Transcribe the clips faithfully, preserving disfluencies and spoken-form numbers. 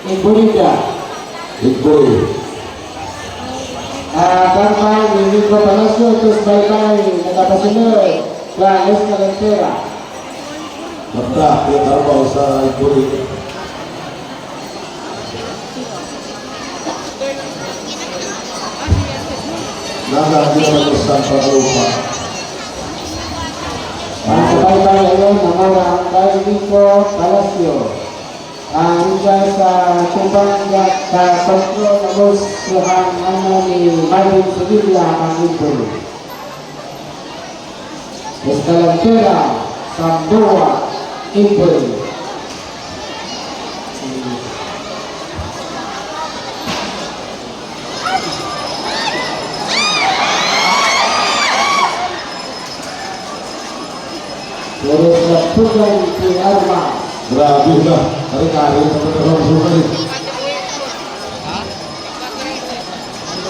Igburi. Igburi. Ah, Karbay ni Nico Palacio, tus baybay, nakapasunod, Juan Escalantera. Mata, ya Karbay sa Igburi. Nada, di na man sa paglupa. Ang baybay, ayon, ang mga ang Nico Palacio. Ang ija sa tubang nga ka kontrol na boss, Johan, ano ni Marvin Sevilla, ang Igburi. Escalantera, Samboa, Igburi. Terus lapukan ti Arma. Grabe na. Kari-kari na man ang mga.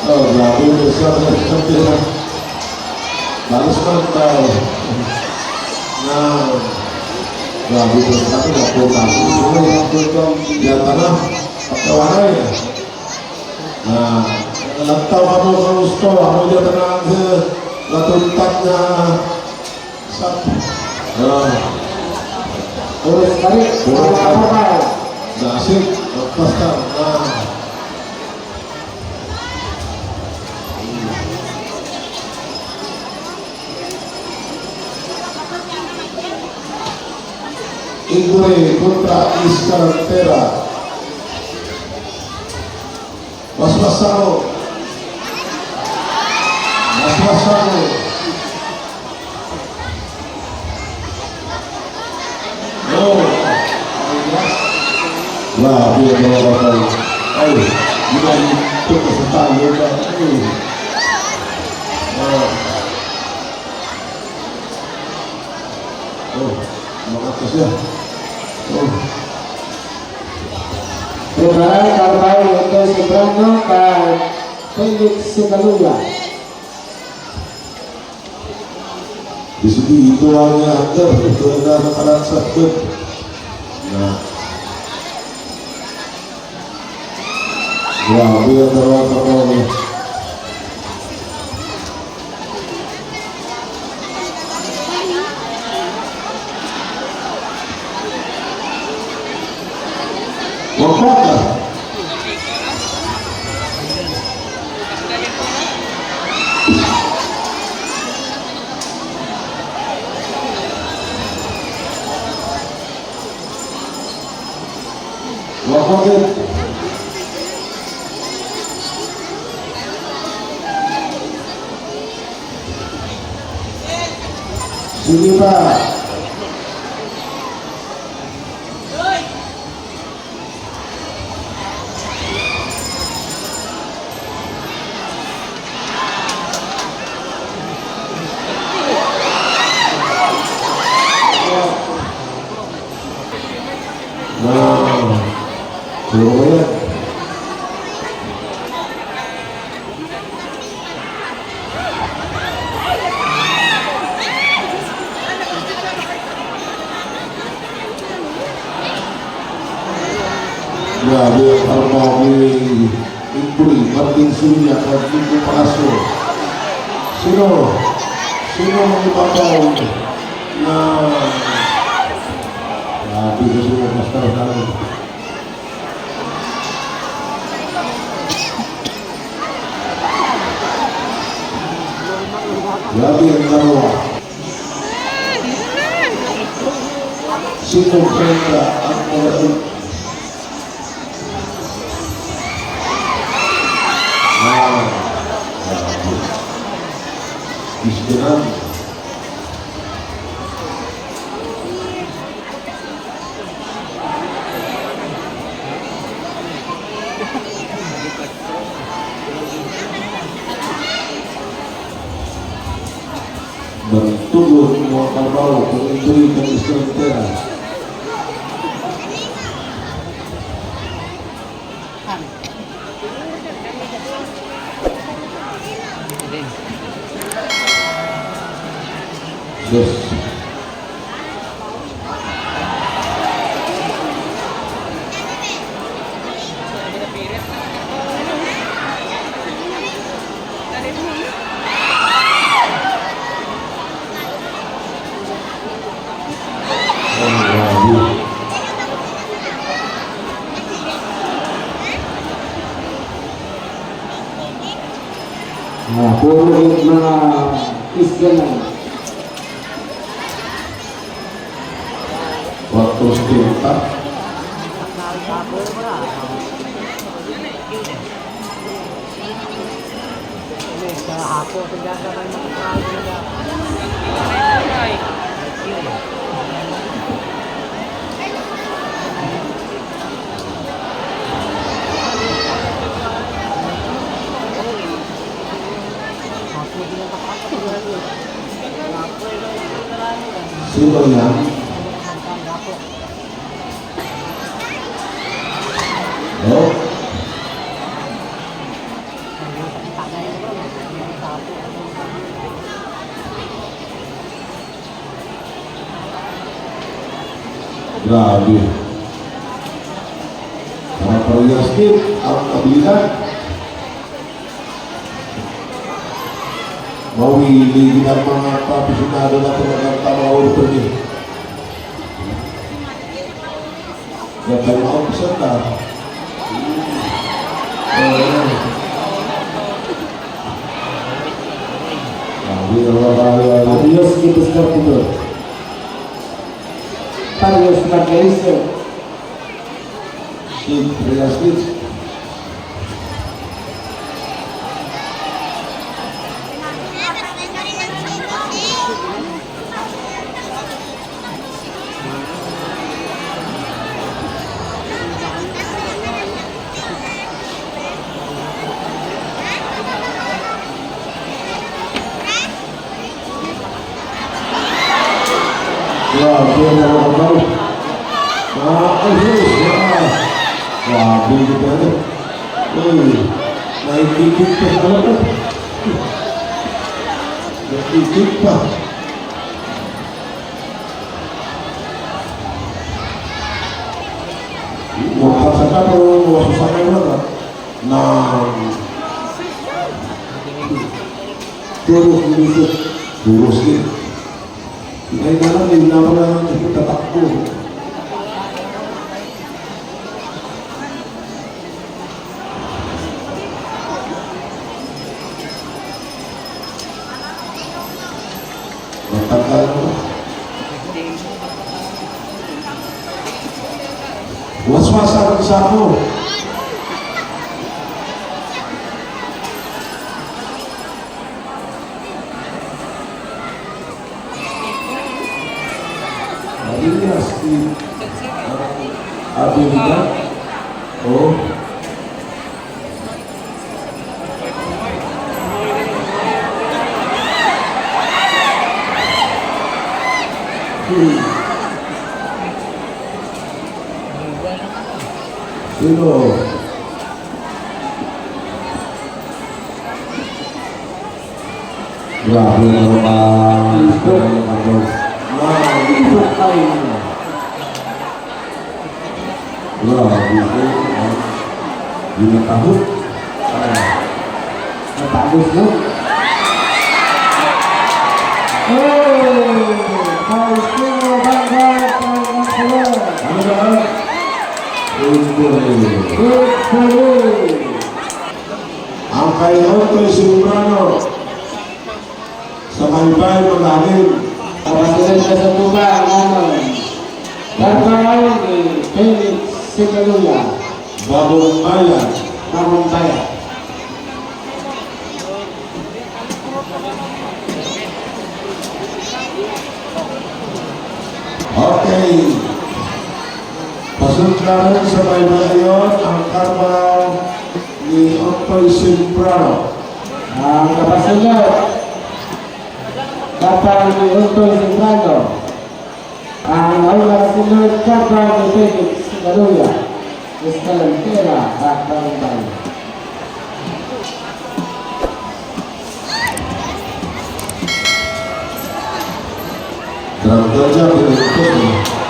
Oh, grabe, terus lapukan ti Arma. Bagus mantap. Nah. Grabe, terus lapukan ti Arma. Ya, tana. Pagkawanay. Nah, lantaw kamo sa gusto, amo dya tana ang, eh, natuntat nga sa, ah. Oras kari, oras kari. Dasig, basta, ah. Igburi kontra Escalantera. Waswasa mo. Waswasa mo. Oh. Grabe ang mga batay. Ay, ginagito ko sa tayo ba? Ay. Oh. Oh, mga kasya. Oh. Preparar, Karbay, Intoy Sobrano, kag Felix Sicaluya. Di sige, ito ang under, ito ang nakapalat sa tub. Na. Grabe ang dalawa sa mga. Wagpak ka. Wagpak ka. Sige pa. Wow. Puro yan. Grabe ang trabaho ni Imbri, Martin Sunya, kag Kiko Palacio. Sino? Sino ang ibabaw na? Grabe ko sila, basta lang. Grabe ang dalawa. Sino kaya ang mga, ah, grabe. Istinan. Bantog mo ang trabaho, kung hindi ka istrantera. Yes. Nah, puro mga Kristiyan. Waktu sekitar. Sino yan? Oh. Grabe. Para parehas gid ang abilidad. Mawili gid ang mga apesyonado natun nga kanta, mga order gid. Gantay mga opisina. Eh. Grabe, grabe, grabe. Adios, Mister Puto. Adios, Margarita. Sid Reyes. Grabe, mga kabay. Ah, ay, sus, ah. Grabe, kita ni. Uy, naikikik pa pala to. Naikikik pa. Mapasaka pa, masusakay na ka. Na. Turus, turus, turus, eh. Ay, na lang, eh, na lang, eh, tatakbo. Matagal mo. Waswasa ang sako. Abilidad. Abilidad. Oh. Hmm. Sino? Grabe naman. Wow. Grabe, eh. Ginatahod. Ah. Natagos na. Oh! Kay Sino Bangga, Pangasinan. Ano ba? Victory. Victory. Ang kay Otoy Simbrano. Sa Baybay, Magallanes. Kapasidad ka sa tuba, ano? Barbaw ni Felix Sigaluya. Bagong Bayan. Bagong Bayan. Okay. Pasunod naman sa Baybay, ang karma ni Otoy Simbrano. Ang kapasunod, karma ni Otoy Simbrano. Ang nauna kasunod, karma ni Felix Sigaluya. Eskalantera, Barangay. Grabe ka, pinuntos, eh.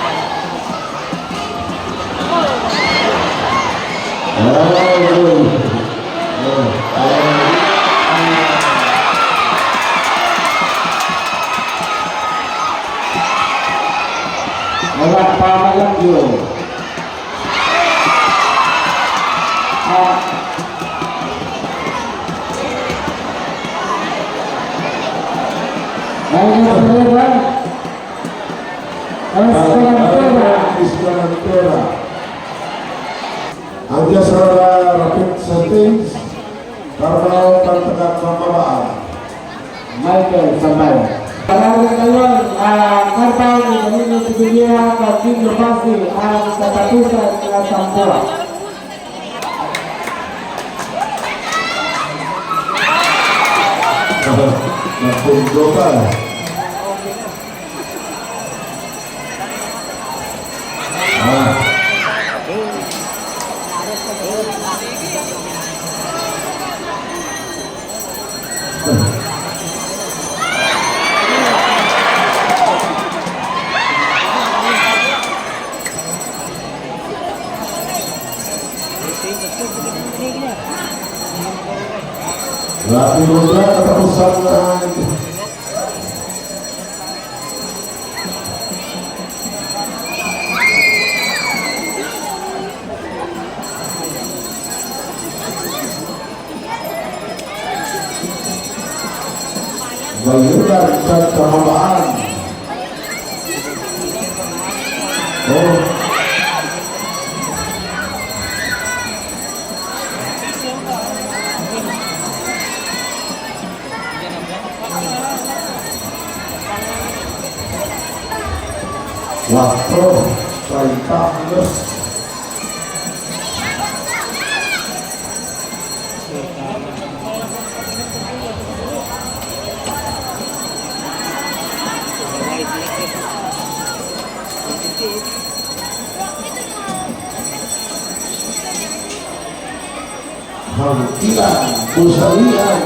Wara pa malamyo. Ah. Ay, ay, ay, ay. Eskalantera. Eskalantera. Anja sa rapid sa stage, Karbaw kang taga Kambabaan. Michael Sambay. Para run dayon, ah, Karbaw ni Danilo Sibilya, kang Team Lupasi, ang katapusan nga sambuak. Nagpundo pa. Ah. Grabe mo siya, katapusan na. Bayunan kang Kambabaan. Oh. Cuatro treinta minus. Hangtilan, Busalian.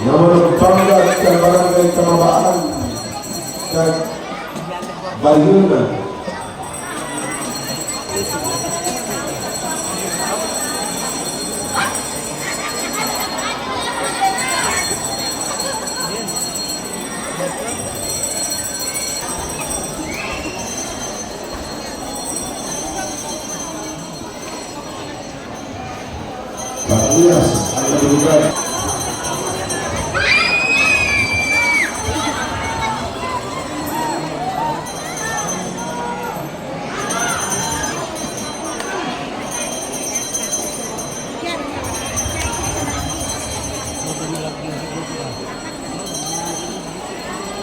Nga manumpanggad kang Barangay Kambabaan kag Bayunan. Parehas ang kadudukan.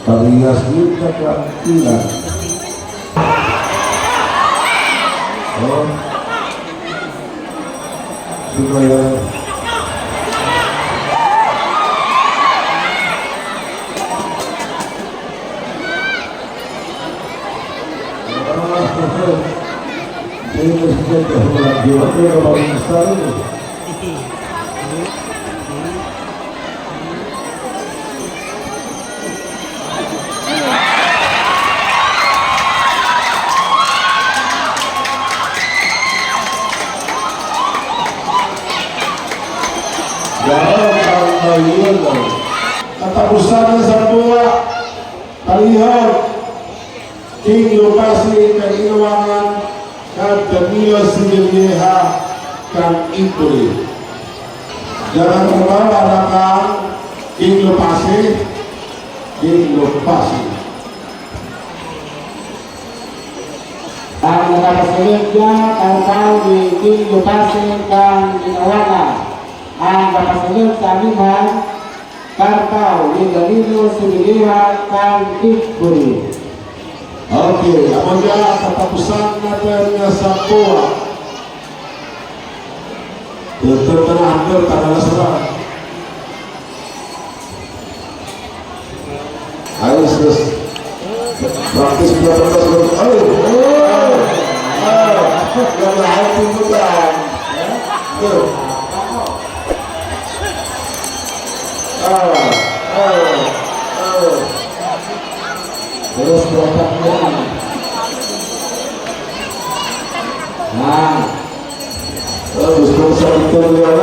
Parehas gyud ka kang Hangtilan. Oh. Sino yan? Ah, sino si Tito? Wala, di ba? Pero kapag-, Daw ang mayunan. Katapusan na sa buwa. Palihog. King Lupasi kang Inawangan, kang Danilo Sibilya kang Igpuri. Dara kang King Lupasi, King Lupasi. Ang nakapasulud dya, karbaw ni King Lupasi kang Inawangan. Ang nakapasulud sa amihan, karbaw ni Danilo Sibilya kang Igpuri. Okay, amo dya katapusan natun nga sambuak. Tutun tana under, tana na sara. Ay, sus. Practice, practice, practice. Ay, oh, ah, yang lahat tumutan. Tuh. Ah, ah, ah. Terus dapat yan. Ah, eh, gusto ko sa picture niyo.